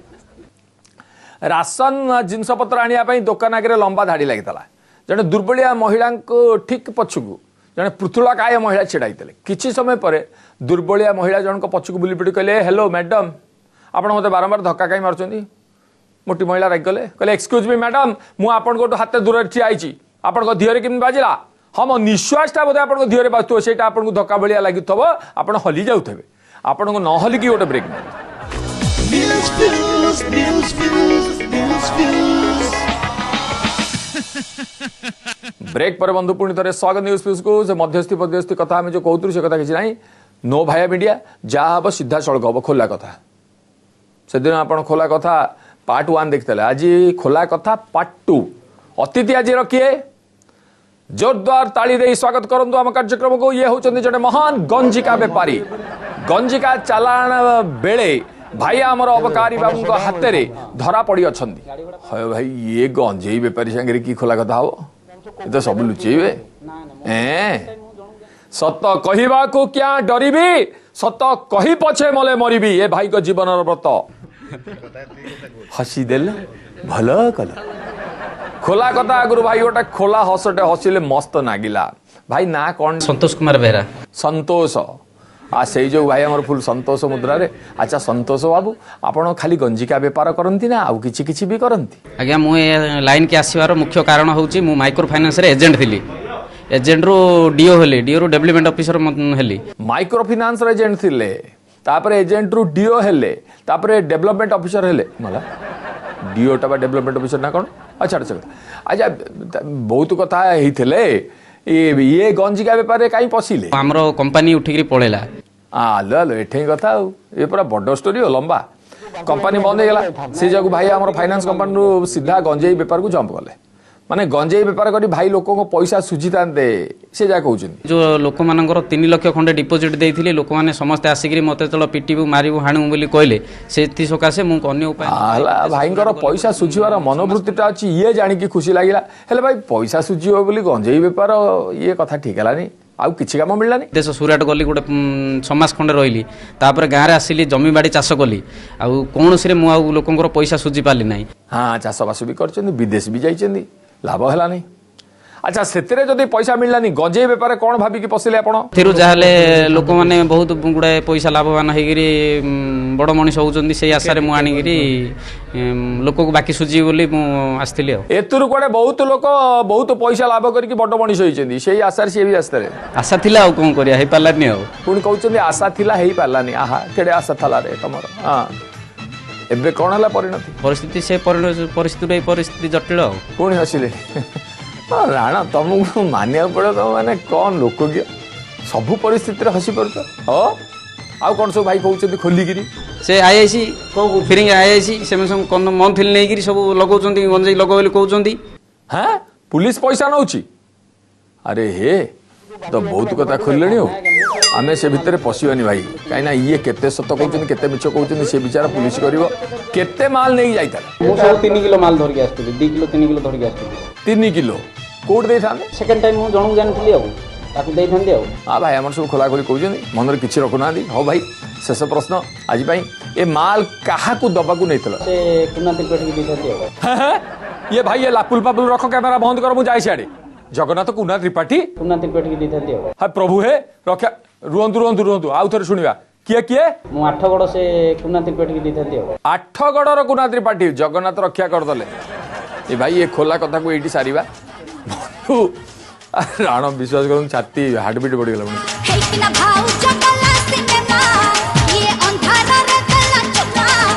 ରାସନ ଜିନିଷପତ୍ର ଆଣିବା ପାଇଁ ଦୋକାନ ଆଗରେ ଲମ୍ବା ଧାଡ଼ି ଲାଗିଥିଲା। ଜଣେ ଦୁର୍ବଳିଆ ମହିଳାଙ୍କୁ ଠିକ୍ ପଛକୁ ଜଣେ ପୃଥୁଳକାୟ ମହିଳା ଛିଡ଼ା ହେଇଥିଲେ। କିଛି ସମୟ ପରେ ଦୁର୍ବଳିଆ ମହିଳା ଜଣଙ୍କ ପଛକୁ ବୁଲି ପିଟି କହିଲେ, ହ୍ୟାଲୋ ମ୍ୟାଡ଼ାମ୍, ଆପଣ ମୋତେ ବାରମ୍ବାର ଧକ୍କା କାହିଁ ମାରୁଛନ୍ତି? ମୋଟି ମହିଳା ରାଗିଗଲେ, କହିଲେ ଏକ୍ସକ୍ୟୁଜ୍ ମି ମ୍ୟାଡ଼ାମ୍, ମୁଁ ଆପଣଙ୍କଠୁ ହାତେ ଦୂରରେ ଠିଆ ହେଇଛି, ଆପଣଙ୍କ ଦେହରେ କେମିତି ବାଜିଲା? ହଁ, ମୋ ନିଶ୍ୱାସଟା ବୋଧେ ଆପଣଙ୍କ ଦେହରେ ବାଜୁଥିବ, ସେଇଟା ଆପଣଙ୍କୁ ଧକ୍କା ଭଳିଆ ଲାଗୁଥିବ, ଆପଣ ହଲି ଯାଉଥିବେ। ଆପଣଙ୍କୁ ନ ହଲିକି ଗୋଟେ ବ୍ରେକ୍ ନେବେ। ବ୍ରେକ୍ ପରେ ବନ୍ଧୁ ପୁଣି ଥରେ ସ୍ୱାଗତ ନ୍ୟୁଜ୍ ଫ୍ୟୁଜ୍କୁ। ସେ ମଧ୍ୟସ୍ଥି ମଧ୍ୟସ୍ଥି କଥା ଆମେ ଯେଉଁ କହୁଥିଲୁ ସେ କଥା କିଛି ନାହିଁ, ନୋ ଭାୟା ମିଡ଼ିଆ, ଯାହା ହେବ ସିଧାସଳଖ ହେବ, ଖୋଲା କଥା। ସେଦିନ ଆପଣ ଖୋଲା କଥା ପାର୍ଟ 1 ଦେଖିଥିଲେ, ଆଜି ଖୋଲା କଥା ପାର୍ଟ 2। ଅତିଥି ଆଜିର କିଏ? ଜୋରଦାର ତାଳି ଦେଇ ସ୍ୱାଗତ କରନ୍ତୁ ଆମ କାର୍ଯ୍ୟକ୍ରମକୁ। ଇଏ ହେଉଛନ୍ତି ଜଣେ ମହାନ ଗଞ୍ଜିକା ବେପାରୀ। ଗଞ୍ଜିକା ଚାଲାଣ ବେଳେ ଭାଇ ଆମର ଅବକାରୀ ବାବୁଙ୍କ ହାତରେ ଧରା ପଡ଼ି ଅଛନ୍ତି। ହୟ ଭାଇ, ଇଏ ଗଞ୍ଜେଇ ବେପାରୀ ସାଙ୍ଗରେ କି ଖୋଲା କଥା ହବ? ଏ ତ ସବୁ ଲୁଚେଇବେ। ସତ କହିବାକୁ କ୍ୟା ଡରିବି, ସତ କହି ପଛେ ମଲେ ମରିବି, ଏ ଭାଇଙ୍କ ଜୀବନର ବ୍ରତ। ହସିଦେଲ, ଭଲ କଲ। ଖୋଲା କଥା ଆଗରୁ ଭାଇ ଗୋଟେ ଖୋଲା ହସଟେ ହସିଲେ ମସ୍ତ ନାଗିଲା। ଭାଇ ନା କଣ? ସନ୍ତୋଷ କୁମାର ବେହେରା। ସନ୍ତୋଷ, ଆ ସେଇ ଯୋଉ ଭାଇ ଆମର ଫୁଲ ସନ୍ତୋଷ ମୁଦ୍ରାରେ। ଆଚ୍ଛା ସନ୍ତୋଷ ବାବୁ, ଆପଣ ଖାଲି ଗଞ୍ଜିକା ବେପାର କରନ୍ତି ନା ଆଉ କିଛି କିଛି ବି କରନ୍ତି? ଆଜ୍ଞା, ମୁଁ ଏ ଲାଇନ୍କି ଆସିବାର ମୁଖ୍ୟ କାରଣ ହେଉଛି ମୁଁ ମାଇକ୍ରୋ ଫାଇନାନ୍ସରେ ଏଜେଣ୍ଟ ଥିଲି, ଏଜେଣ୍ଟରୁ ଡିଓ ହେଲି, ଡିଓରୁ ଡେଭଲପମେଣ୍ଟ ଅଫିସର ହେଲି। ମାଇକ୍ରୋ ଫାଇନାନ୍ସର ଏଜେଣ୍ଟ ଥିଲେ, ତାପରେ ଏଜେଣ୍ଟରୁ ଡିଓ ହେଲେ, ତାପରେ ଡେଭଲପମେଣ୍ଟ ଅଫିସର ହେଲେ। ମଲା ଡିଓଟା ବା ଡେଭଲପମେଣ୍ଟ ଅଫିସର ନା କ'ଣ? ଆଚ୍ଛା ଆଚ୍ଛା ଆଚ୍ଛା, ବହୁତ କଥା ହେଇଥିଲେ। ଇଏ ଗଞ୍ଜିକା ବେପାରରେ କାହିଁ ପଶିଲେ? ଆମର କମ୍ପାନୀ ଉଠିକିରି ପଳେଇଲା। ଆଲୋ ଆଲୋ, ଏଠେଇ କଥା ଆଉ ଏ ପୁରା ବଡ଼ ଷ୍ଟୋରି, ଲମ୍ବା। କମ୍ପାନୀ ବନ୍ଦ ହେଇଗଲା, ସେ ଯାକୁ ଭାଇ ଆମର ଫାଇନାନ୍ସ କମ୍ପାନୀରୁ ସିଧା ଗଞ୍ଜେଇ ବେପାରକୁ ଜମ୍ପ କଲେ। ମାନେ ଗଞ୍ଜେଇ ବେପାର କରି ଭାଇ ଲୋକଙ୍କ ପଇସା ସୁଝିଥାନ୍ତେ, ସେ ଯାହା କହୁଛନ୍ତି। ଯୋଉ ଲୋକମାନଙ୍କର 3 ଲକ୍ଷ ଖଣ୍ଡେ ଡିପୋଜିଟ୍ ଦେଇଥିଲି, ଲୋକମାନେ ସମସ୍ତେ ଆସିକିରି ମୋତେ ଯେତେବେଳେ ପିଟିବୁ ମାରିବୁ ହାଣିବୁ ବୋଲି କହିଲେ, ସେଥି ସକାଶେ ମୁଁ ଅନ୍ୟ ଉପାୟ ହେଲା। ଭାଇଙ୍କର ପଇସା ସୁଝିବାର ମନୋବୃତ୍ତିଟା ଅଛି, ଇଏ ଜାଣିକି ଖୁସି ଲାଗିଲା। ହେଲେ ଭାଇ ପଇସା ସୁଝିବ ବୋଲି ଗଞ୍ଜେଇ ବେପାର, ଇଏ କଥା ଠିକ ହେଲାନି। ଆଉ କିଛି କାମ ମିଳିଲାନି? ଦେଶ ସୁରାଟ ଗଲି, ଗୋଟେ 6 ମାସ ଖଣ୍ଡେ ରହିଲି, ତାପରେ ଗାଁରେ ଆସିଲି, ଜମି ବାଡ଼ି ଚାଷ କଲି। ଆଉ କୌଣସିରେ ମୁଁ ଆଉ ଲୋକଙ୍କର ପଇସା ସୁଝି ପାରିଲି ନାହିଁ। ହଁ, ଚାଷବାସ ବି କରିଛନ୍ତି, ବିଦେଶ ବି ଯାଇଛନ୍ତି, ଲାଭ ହେଲାନି। ଆଚ୍ଛା, ସେଥିରେ ଯଦି ପଇସା ମିଳିଲାନି, ଗଞ୍ଜେଇ ବେପାର କ'ଣ ଭାବିକି ପଶିଲେ ଆପଣ? ଏଥିରୁ ଯାହାହେଲେ ଲୋକମାନେ ବହୁତ ଗୁଡ଼ାଏ ପଇସା ଲାଭବାନ ହେଇକିରି ବଡ଼ ମଣିଷ ହେଉଛନ୍ତି, ସେଇ ଆଶାରେ ମୁଁ ଆଣିକିରି ଲୋକକୁ ବାକି ସୁଝିବି ବୋଲି ମୁଁ ଆସିଥିଲି। ଆଉ ଏଥିରୁ କୁଆଡ଼େ ବହୁତ ଲୋକ ବହୁତ ପଇସା ଲାଭ କରିକି ବଡ଼ ମଣିଷ ହେଇଛନ୍ତି, ସେଇ ଆଶାରେ ସିଏ ବି ଆସିଥିଲେ। ଆଶା ଥିଲା, ଆଉ କ'ଣ କରିବା, ହେଇପାରିଲାନି। ଆଉ ପୁଣି କହୁଛନ୍ତି ଆଶା ଥିଲା ହେଇପାରିଲାନି। ଆହା, କେଡ଼େ ଆଶା ଥିଲା ରେ ତମର। ହଁ, ଏବେ କ'ଣ ହେଲା ପରିଣତି? ପରିସ୍ଥିତି ସେ ପରିସ୍ଥିତିରୁ ଏଇ ପରିସ୍ଥିତି ଜଟିଳ। ଆଉ ପୁଣି ହସିଲେ। ରାଣା, ତମକୁ ମାନିବାକୁ ପଡ଼ିବ, ତମ ମାନେ କ'ଣ ଲୋକ କିଏ, ସବୁ ପରିସ୍ଥିତିରେ ହସି ପାରୁଛ। ହଁ, ଆଉ କ'ଣ ସବୁ ଭାଇ କହୁଛନ୍ତି ଖୋଲିକିରି? ସେ ଆଇଆଇସି ଫିରିଙ୍ଗି ଆଇଆଇସି ସେମାନେ ସବୁ ମନ୍ଥଲି ନେଇକିରି ସବୁ ଲଗାଉଛନ୍ତି, ଗଞ୍ଜେଇ ଲଗାଉ ବୋଲି କହୁଛନ୍ତି। ହଁ, ପୁଲିସ ପଇସା ନେଉଛି। ଆରେ ହେ, ତ ବହୁତ କଥା ଖୋଲିଲେଣି। ଆଉ ଆମେ ସେ ଭିତରେ ପଶିବାନି ଭାଇ, କାହିଁକିନା ଇଏ କେତେ ସତ କହୁଛନ୍ତି କେତେ ମିଛ କହୁଛନ୍ତି ସେ ବିଚାର ପୁଲିସ କରିବ। କେତେ ମାଲ ନେଇକି ଯାଇଥିଲେ? ମୁଁ ସବୁ 3 କିଲୋ ମାଲ ଧରିକି ଆସିଥିଲି, 2 କିଲୋ 3 କିଲୋ ଧରିକି ଆସିଥିଲି। 3 କିଲୋ କୋଉଠି ଦେଇଥାନ୍ତେ? ସେକେଣ୍ଡ ଟାଇମ୍ ମୁଁ ଜଣକୁ ଜାଣିଥିଲି, ଆଉ ତାକୁ ଦେଇଥାନ୍ତି। ଆଉ ହଁ ଭାଇ ଆମର ସବୁ ଖୋଲାଖୋଲି କହୁଛନ୍ତି, ମନରେ କିଛି ରଖୁନାହାନ୍ତି। ହଉ ଭାଇ, ଶେଷ ପ୍ରଶ୍ନ ଆଜି ପାଇଁ, ଏ ମାଲ କାହାକୁ ଦବାକୁ ନେଇଥିଲ? ସେ କୁନା ତ୍ରିପାଠୀକି ଦେଇଥାନ୍ତି। ଆଉ ଇଏ ଭାଇ, ଏ ଲାପୁଲ ପାପୁଲ ରଖ, କ୍ୟାମେରା ବନ୍ଦ କର, ମୁଁ ଯାଇ ସିଆଡ଼େ। ଜଗନ୍ନାଥ କୁନା ତ୍ରିପାଠୀ, କୁନା ତ୍ରିପାଠୀକି ଦେଇଥାନ୍ତି। ଆଉ ହଁ ପ୍ରଭୁ ହେ ରକ୍ଷା, ରୁହନ୍ତୁ ରୁହନ୍ତୁ ରୁହନ୍ତୁ, ଆଉ ଥରେ ଶୁଣିବା। କିଏ କିଏ? ମୁଁ ଆଠଗଡ଼ ସେ କୁନା ତ୍ରିପାଠୀକି ଦେଇଥାନ୍ତି। ଆଉ ଆଠଗଡ଼ର କୁନା ତ୍ରିପାଠୀ, ଜଗନ୍ନାଥ ରକ୍ଷା କରିଦେଲେ। ଏ ଭାଇ, ଏ ଖୋଲା କଥାକୁ ଏଇଠି ସାରିବା। ବନ୍ଧୁ ରାଣ, ବିଶ୍ୱାସ କରନ୍ତୁ ଛାତି ହାର୍ଟବିଟ୍ ବଢ଼ିଗଲା। ହେଇକିନା ଭାଉଜ ଗଲା ସିନେମା, ଇଏ ଅନ୍ଧାରରେ ଦେଲା ଚୁମା,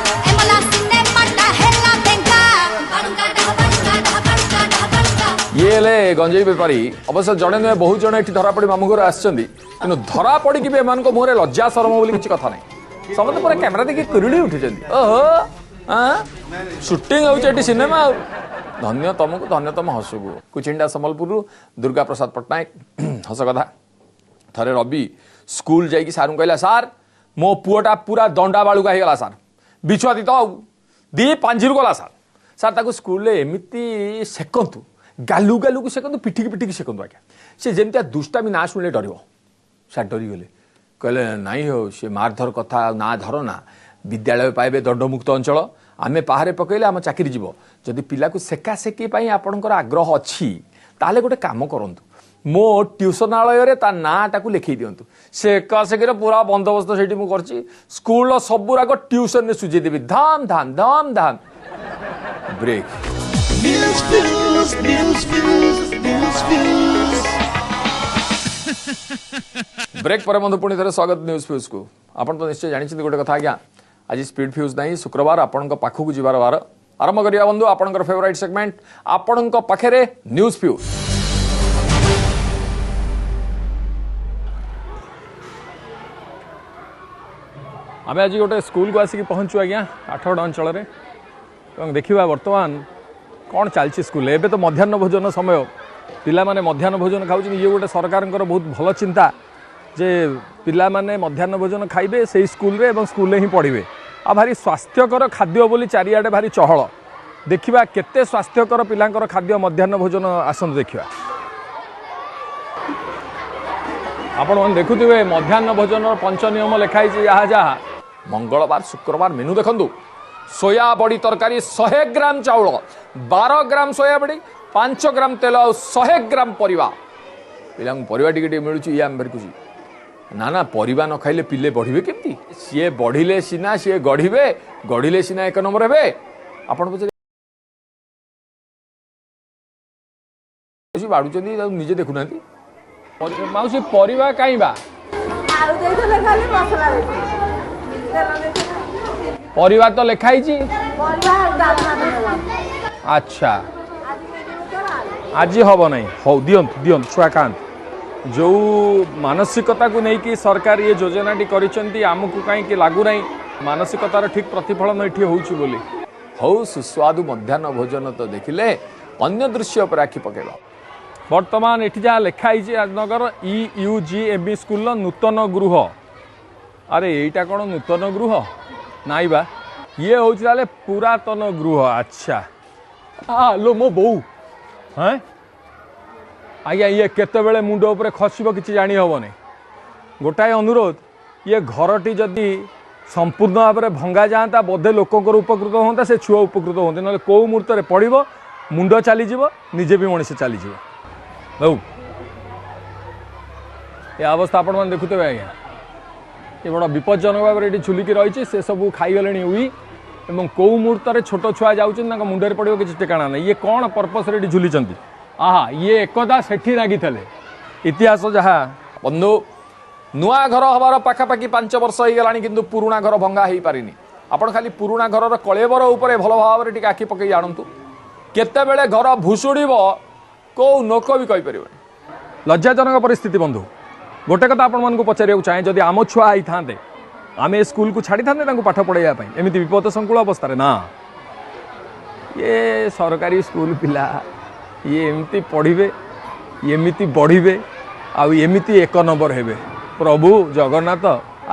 ଏମଲା ସିନେମାଟା ହେଲା ବେଙ୍ଗା। ବାଳୁଙ୍ଗା ଡାହ ବାଳୁଙ୍ଗା ଡାହ ବାଳୁଙ୍ଗା ଡାହ ବାଳୁଙ୍ଗା। ଇଏ ହେଲେ ଗଞ୍ଜେଇ ବେପାରୀ। ଅବଶ୍ୟ ଜଣେ ନୁହେଁ, ବହୁତ ଜଣ ଏଠି ଧରାପଡ଼ି ମାମୁଁ ଘରେ ଆସିଛନ୍ତି, କିନ୍ତୁ ଧରା ପଡ଼ିକି ବି ଏମାନଙ୍କ ମୁହଁରେ ଲଜ୍ଜା ସରମ ବୋଲି କିଛି କଥା ନାହିଁ। ସମସ୍ତେ ପୁରା କ୍ୟାମେରା ଦେଖି କୁରୁଳି ଉଠୁଛନ୍ତି। ଓହୋ, ସୁଟିଂ ହେଉଛି ଏଠି ସିନେମା। ଆଉ ଧନ୍ୟ ତମକୁ, ଧନ୍ୟ ତମ ହସକୁ। କୁଚିଣ୍ଡା ସମ୍ବଲପୁରରୁ ଦୁର୍ଗା ପ୍ରସାଦ ପଟ୍ଟନାୟକ। ହସ କଥା, ଥରେ ରବି ସ୍କୁଲ ଯାଇକି ସାର୍ଙ୍କୁ କହିଲା, ସାର୍ ମୋ ପୁଅଟା ପୁରା ଦଣ୍ଡା ବାଳୁକା ହେଇଗଲା ସାର୍, ବିଛୁଆତି ତ ଆଉ ଦି ପାଞ୍ଜିରୁ ଗଲା ସାର୍। ସାର୍ ତାକୁ ସ୍କୁଲରେ ଏମିତି ସେକନ୍ତୁ, ଗାଲୁ ଗାଲୁକୁ ସେକନ୍ତୁ, ପିଠିକି ପିଠିକି ସେକନ୍ତୁ ଆଜ୍ଞା, ସେ ଯେମିତିଆ ଦୁଷ୍ଟାମି ନାଁ ଶୁଣିଲେ ଡରିବ। ସାର୍ ଡରିଗଲେ, କହିଲେ ନାଇଁ ହଉ, ସେ ମାରଧର କଥା ନା ଧର ନା, ବିଦ୍ୟାଳୟ ପାଇବେ ଦଣ୍ଡମୁକ୍ତ ଅଞ୍ଚଳ, ଆମେ ପାହାରେ ପକେଇଲେ ଆମ ଚାକିରି ଯିବ। ଯଦି ପିଲାକୁ ସେକାସେକି ପାଇଁ ଆପଣଙ୍କର ଆଗ୍ରହ ଅଛି ତାହେଲେ ଗୋଟେ କାମ କରନ୍ତୁ, ମୋ ଟ୍ୟୁସନାଳୟରେ ତା ନାଁଟାକୁ ଲେଖେଇ ଦିଅନ୍ତୁ, ସେକାସେକିର ପୁରା ବନ୍ଦୋବସ୍ତ ସେଇଠି ମୁଁ କରିଛି, ସ୍କୁଲର ସବୁରାକ ଟ୍ୟୁସନରେ ସୁଝେଇ ଦେବି, ଧାମ ଧାମ ଧାମ ଧାମ। ବ୍ରେକ୍। ବ୍ରେକ୍ ପରେ ବନ୍ଧୁ ପୁଣି ଥରେ ସ୍ୱାଗତ ନ୍ୟୁଜ୍ ଫ୍ୟୁଜ୍କୁ। ଆପଣ ତ ନିଶ୍ଚୟ ଜାଣିଛନ୍ତି ଗୋଟେ କଥା ଆଜ୍ଞା, ଆଜି ସ୍ପିଡ୍ ଫ୍ୟୁଜ୍ ନାହିଁ, ଶୁକ୍ରବାର ଆପଣଙ୍କ ପାଖକୁ ଯିବାର ବାର। ଆରମ୍ଭ କରିବା ବନ୍ଧୁ ଆପଣଙ୍କର ଫେଭରାଇଟ୍ ସେଗମେଣ୍ଟ, ଆପଣଙ୍କ ପାଖରେ ନ୍ୟୁଜ୍ ଫ୍ୟୁଜ୍। ଆମେ ଆଜି ଗୋଟେ ସ୍କୁଲକୁ ଆସିକି ପହଞ୍ଚୁ ଆଜ୍ଞା, ଆଠଗଡ଼ ଅଞ୍ଚଳରେ, ଏବଂ ଦେଖିବା ବର୍ତ୍ତମାନ କ'ଣ ଚାଲିଛି ସ୍କୁଲରେ। ଏବେ ତ ମଧ୍ୟାହ୍ନ ଭୋଜନ ସମୟ, ପିଲାମାନେ ମଧ୍ୟାହ୍ନ ଭୋଜନ ଖାଉଛନ୍ତି। ଇଏ ଗୋଟେ ସରକାରଙ୍କର ବହୁତ ଭଲ ଚିନ୍ତା ଯେ ପିଲାମାନେ ମଧ୍ୟାହ୍ନ ଭୋଜନ ଖାଇବେ ସେଇ ସ୍କୁଲରେ ଏବଂ ସ୍କୁଲରେ ହିଁ ପଢ଼ିବେ। ଆଉ ଭାରି ସ୍ୱାସ୍ଥ୍ୟକର ଖାଦ୍ୟ ବୋଲି ଚାରିଆଡ଼େ ଭାରି ଚହଳ। ଦେଖିବା କେତେ ସ୍ୱାସ୍ଥ୍ୟକର ପିଲାଙ୍କର ଖାଦ୍ୟ ମଧ୍ୟାହ୍ନ ଭୋଜନ, ଆସନ୍ତୁ ଦେଖିବା। ଆପଣମାନେ ଦେଖୁଥିବେ ମଧ୍ୟାହ୍ନ ଭୋଜନର ପଞ୍ଚ ନିୟମ ଲେଖା ହେଇଛି ଯାହା ଯାହା। ମଙ୍ଗଳବାର ଶୁକ୍ରବାର ମେନୁ ଦେଖନ୍ତୁ, ସୋୟା ବଡ଼ି ତରକାରୀ 100 ଗ୍ରାମ ଚାଉଳ, 12 ଗ୍ରାମ ସୋୟାବଡ଼ି, 5 ଗ୍ରାମ ତେଲ ଆଉ 100 ଗ୍ରାମ ପରିବା। ପିଲାଙ୍କୁ ପରିବା ଟିକେ ଟିକେ ମିଳୁଛି, ଇଏ ଆମେ ଭାରି ଖୁସି। ନା ନା, ପରିବା ନ ଖାଇଲେ ପିଲେ ବଢ଼ିବେ କେମିତି? ସିଏ ବଢ଼ିଲେ ସିନା ସିଏ ଗଢ଼ିବେ, ଗଢ଼ିଲେ ସିନା ଏକ ନମ୍ବର ହେବେ। ଆପଣ ପଚାରିବେ ବାଢ଼ୁଛନ୍ତି, ତାକୁ ନିଜେ ଦେଖୁନାହାନ୍ତି। ମାଉସୀ ପରିବା କାଇଁ ବା? ପରିବା ତ ଲେଖା ହେଇଛି। ଆଚ୍ଛା, ଆଜି ହବ ନାହିଁ, ହଉ ଦିଅନ୍ତୁ ଦିଅନ୍ତୁ, ଛୁଆ ଖାଆନ୍ତୁ। ଯେଉଁ ମାନସିକତାକୁ ନେଇକି ସରକାର ଇଏ ଯୋଜନାଟି କରିଛନ୍ତି, ଆମକୁ କାହିଁକି ଲାଗୁନାହିଁ ମାନସିକତାର ଠିକ୍ ପ୍ରତିଫଳନ ଏଠି ହେଉଛି ବୋଲି। ହଉ, ସୁସ୍ୱାଦୁ ମଧ୍ୟାହ୍ନ ଭୋଜନ ତ ଦେଖିଲେ, ଅନ୍ୟ ଦୃଶ୍ୟ ଉପରେ ଆଖି ପକାଇବା। ବର୍ତ୍ତମାନ ଏଠି ଯାହା ଲେଖା ହେଇଛି, ରାଜନଗର EUGME ସ୍କୁଲର ନୂତନ ଗୃହ। ଆରେ ଏଇଟା କ'ଣ ନୂତନ ଗୃହ? ନାଇଁ ବା, ଇଏ ହେଉଛି ତାହେଲେ ପୁରାତନ ଗୃହ। ଆଚ୍ଛା, ଲୋ ମୋ ବୋଉ। ହଁ ଆଜ୍ଞା, ଇଏ କେତେବେଳେ ମୁଣ୍ଡ ଉପରେ ଖସିବ କିଛି ଜାଣି ହେବନି। ଗୋଟାଏ ଅନୁରୋଧ, ଇଏ ଘରଟି ଯଦି ସମ୍ପୂର୍ଣ୍ଣ ଭାବରେ ଭଙ୍ଗା ଯାଆନ୍ତା ବୋଧେ ଲୋକଙ୍କର ଉପକୃତ ହୁଅନ୍ତା, ସେ ଛୁଆ ଉପକୃତ ହୁଅନ୍ତେ। ନହେଲେ କେଉଁ ମୁହୂର୍ତ୍ତରେ ପଡ଼ିବ, ମୁଣ୍ଡ ଚାଲିଯିବ, ନିଜେ ବି ମଣିଷ ଚାଲିଯିବ। ହଉ, ଏ ଅବସ୍ଥା ଆପଣମାନେ ଦେଖୁଥିବେ ଆଜ୍ଞା, ଏ ବଡ଼ ବିପଜ୍ଜନକ ଭାବରେ ଏଠି ଝୁଲିକି ରହିଛି। ସେ ସବୁ ଖାଇଗଲେଣି ଉଇ, ଏବଂ କେଉଁ ମୁହୂର୍ତ୍ତରେ ଛୋଟ ଛୁଆ ଯାଉଛନ୍ତି ତାଙ୍କ ମୁଣ୍ଡରେ ପଡ଼ିବ କିଛି ଠିକଣା ନାହିଁ। ଇଏ କ'ଣ ପର୍ପସ୍ରେ ଏଠି ଝୁଲିଛନ୍ତି? ଆହା, ଇଏ ଏକଦା ସେଠି ଲାଗିଥିଲେ, ଇତିହାସ ଯାହା। ବନ୍ଧୁ, ନୂଆ ଘର ହେବାର ପାଖାପାଖି 5 ବର୍ଷ ହେଇଗଲାଣି, କିନ୍ତୁ ପୁରୁଣା ଘର ଭଙ୍ଗା ହେଇପାରିନି। ଆପଣ ଖାଲି ପୁରୁଣା ଘରର କଳେବର ଉପରେ ଭଲ ଭାବରେ ଟିକେ ଆଖି ପକେଇ ଆଣନ୍ତୁ, କେତେବେଳେ ଘର ଭୁଷୁଡ଼ିବ କେଉଁ ଲୋକ ବି କହିପାରିବନି। ଲଜ୍ଜାଜନକ ପରିସ୍ଥିତି ବନ୍ଧୁ। ଗୋଟେ କଥା ଆପଣମାନଙ୍କୁ ପଚାରିବାକୁ ଚାହେଁ, ଯଦି ଆମ ଛୁଆ ହେଇଥାନ୍ତେ ଆମେ ଏ ସ୍କୁଲକୁ ଛାଡ଼ିଥାନ୍ତେ ତାଙ୍କୁ ପାଠ ପଢ଼ାଇବା ପାଇଁ ଏମିତି ବିପଦ ସଂକୁଳ ଅବସ୍ଥାରେ? ନା, ଇଏ ସରକାରୀ ସ୍କୁଲ ପିଲା, ଇଏ ଏମିତି ପଢ଼ିବେ, ଏମିତି ବଢ଼ିବେ, ଆଉ ଏମିତି ଏକ ନମ୍ବର ହେବେ। ପ୍ରଭୁ ଜଗନ୍ନାଥ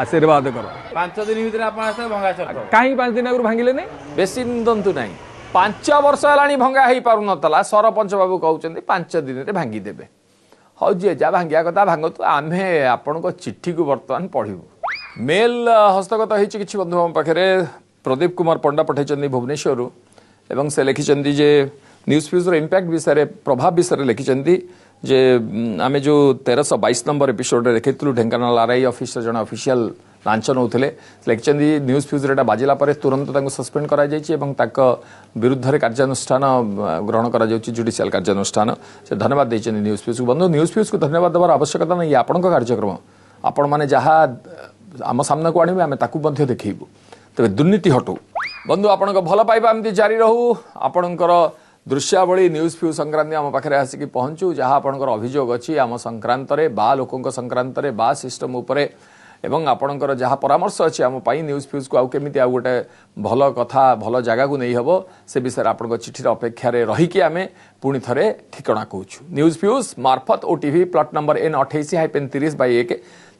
ଆଶୀର୍ବାଦ କର। 5 ଦିନ ଭିତରେ ଆପଣ ଆସିବେ ଭଙ୍ଗା ସରିଥିବ। କାହିଁ 5 ଦିନ ଆଗରୁ ଭାଙ୍ଗିଲେ ନାହିଁ? ବେଶୀ ନିନ୍ଦନ୍ତୁ ନାହିଁ, 5 ବର୍ଷ ହେଲାଣି ଭଙ୍ଗା ହେଇପାରୁନଥିଲା। ସରପଞ୍ଚ ବାବୁ କହୁଛନ୍ତି 5 ଦିନରେ ଭାଙ୍ଗିଦେବେ। ହଉ, ଯିଏ ଯାହା ଭାଙ୍ଗିବା କଥା ଭାଙ୍ଗନ୍ତୁ, ଆମେ ଆପଣଙ୍କ ଚିଠିକୁ ବର୍ତ୍ତମାନ ପଢ଼ିବୁ। ମେଲ୍ ହସ୍ତଗତ ହେଇଛି କିଛି ବନ୍ଧୁ ଆମ ପାଖରେ। ପ୍ରଦୀପ କୁମାର ପଣ୍ଡା ପଠାଇଛନ୍ତି ଭୁବନେଶ୍ୱରରୁ, ଏବଂ ସେ ଲେଖିଛନ୍ତି ଯେ ନ୍ୟୁଜ୍ ଫ୍ୟୁଜ୍ର ଇମ୍ପାକ୍ଟ ବିଷୟରେ, ପ୍ରଭାବ ବିଷୟରେ ଲେଖିଛନ୍ତି ଯେ ଆମେ ଯେଉଁ 1322 ନମ୍ବର ଏପିସୋଡ଼ରେ ଦେଖିଥିଲୁ ଢେଙ୍କାନାଳ ଆର୍ I officer ଜଣେ ଅଫିସିଆଲ ଲାଞ୍ଚ ନେଉଥିଲେ। ଲେଖିଛନ୍ତି, ନ୍ୟୁଜ୍ ଫ୍ୟୁଜ୍ରେ ଏଇଟା ବାଜିଲା ପରେ ତୁରନ୍ତ ତାଙ୍କୁ ସସ୍ପେଣ୍ଡ କରାଯାଇଛି ଏବଂ ତାଙ୍କ ବିରୁଦ୍ଧରେ କାର୍ଯ୍ୟାନୁଷ୍ଠାନ ଗ୍ରହଣ କରାଯାଉଛି, ଜୁଡ଼ିସିଆଲ କାର୍ଯ୍ୟାନୁଷ୍ଠାନ। ସେ ଧନ୍ୟବାଦ ଦେଇଛନ୍ତି ନ୍ୟୁଜ୍ ଫ୍ୟୁଜ୍କୁ। ବନ୍ଧୁ, ନ୍ୟୁଜ୍ ଫ୍ୟୁଜ୍କୁ ଧନ୍ୟବାଦ ଦେବାର ଆବଶ୍ୟକତା ନାହିଁ। ଇଏ ଆପଣଙ୍କ କାର୍ଯ୍ୟକ୍ରମ। ଆପଣମାନେ ଯାହା ଆମ ସାମ୍ନାକୁ ଆଣିବେ, ଆମେ ତାକୁ ମଧ୍ୟ ଦେଖେଇବୁ। ତେବେ ଦୁର୍ନୀତି ହଟୁ। ବନ୍ଧୁ, ଆପଣଙ୍କ ଭଲ ପାଇବା ଏମିତି ଜାରି ରହୁ। ଆପଣଙ୍କର ଦୃଶ୍ୟାବଳୀ ନ୍ୟୁଜ୍ ଫ୍ୟୁଜ୍ ସଂକ୍ରାନ୍ତି ଆମ ପାଖରେ ଆସିକି ପହଞ୍ଚୁ। ଯାହା ଆପଣଙ୍କର ଅଭିଯୋଗ ଅଛି ଆମ ସଂକ୍ରାନ୍ତରେ ବା ଲୋକଙ୍କ ସଂକ୍ରାନ୍ତରେ ବା ସିଷ୍ଟମ ଉପରେ ଏବଂ ଆପଣଙ୍କର ଯାହା ପରାମର୍ଶ ଅଛି ଆମ ପାଇଁ, ନ୍ୟୁଜ୍ ଫ୍ୟୁଜ୍କୁ ଆଉ କେମିତି ଆଉ ଗୋଟେ ଭଲ କଥା, ଭଲ ଜାଗାକୁ ନେଇ ହେବ, ସେ ବିଷୟରେ ଆପଣଙ୍କ ଚିଠିର ଅପେକ୍ଷାରେ ରହିକି ଆମେ ପୁଣି ଥରେ ଠିକଣା କହୁଛୁ। ନ୍ୟୁଜ୍ ଫ୍ୟୁଜ୍ ମାର୍ଫତ OTV, plot number N 28-30/1,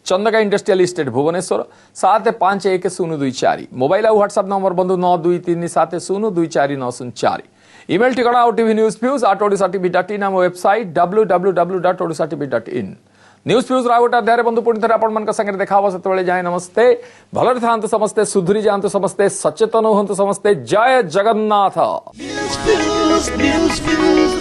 Chandaka industrial estate, Bhubaneswar 751024। Mobile ଆଉ ହ୍ୱାଟ୍ସଆପ୍ ନମ୍ବର ବନ୍ଧୁ 9237024904। ଇମେଲ ଠିକଣା otvnewsfuse@odishatv.in। ଆମ ୱେବସାଇଟ୍ www.odishatv.in। News ଫ୍ୟୁଜ୍ର ଆଉ ଗୋଟେ ଅଧ୍ୟାୟରେ ବନ୍ଧୁ ପୁଣି ଥରେ ଆପଣମାନଙ୍କ ସାଙ୍ଗରେ ଦେଖା ହେବ। ସେତେବେଳେ ଯାଏ ନମସ୍ତେ। ଭଲରେ ଥାଆନ୍ତୁ ସମସ୍ତେ, ସୁଧୁରି ଯାଆନ୍ତୁ ସମସ୍ତେ, ସଚେତନ ହୁଅନ୍ତୁ ସମସ୍ତେ। ଜୟ Jagannath. News Fuse, News Fuse,